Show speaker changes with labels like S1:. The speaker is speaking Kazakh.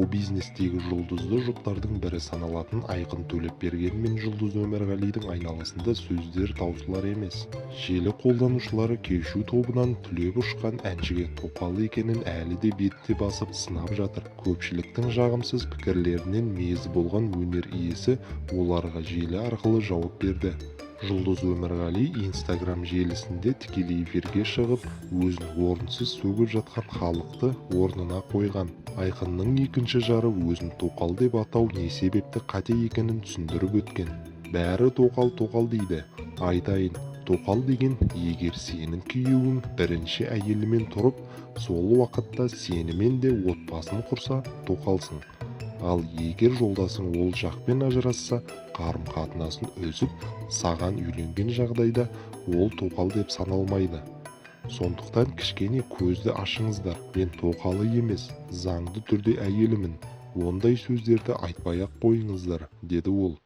S1: Шоу-бизнестегі жұлдызды жұптардың бірі саналатын Айқын Төлепберген мен Жұлдыз Өмірғалидің айналасында сөздер таусылар емес. Желі қолданушылары «Кешью» тобынан түлеп ұшқан әншіге тоқал екенін әлі де бетте басып сынап жатыр. Көпшіліктің жағымсыз пікірлерінен мезі болған өнер иесі оларға желі арқылы жауап берді. Жұлдыз Өмірғали Инстаграм желісінде тікелей эфирге шығып, өзін орынсыз сөгіп жатқан халықты орнына қойған. Айқынның екінші жары өзін тоқал деп атау не себепті қате екенін түсіндіріп өткен. «Бәрі тоқал, тоқал дейді. Айтайын, тоқал деген егер сенің күйеуің бірінші әйелімен тұрып, сол уақытта сенімен де отбасын құрса, тоқалсың. Ал егер жолдасың ол жақпен ажырасса, қарым-қатынасын үзіп, саған үйленген жағдайда, ол тоқал деп саналмайды. Сондықтан кішкене көзді ашыңыздар. Мен тоқалы емес, заңды түрде әйелімін. Ондай сөздерді айтпай-ақ қойыңыздар», – деді ол.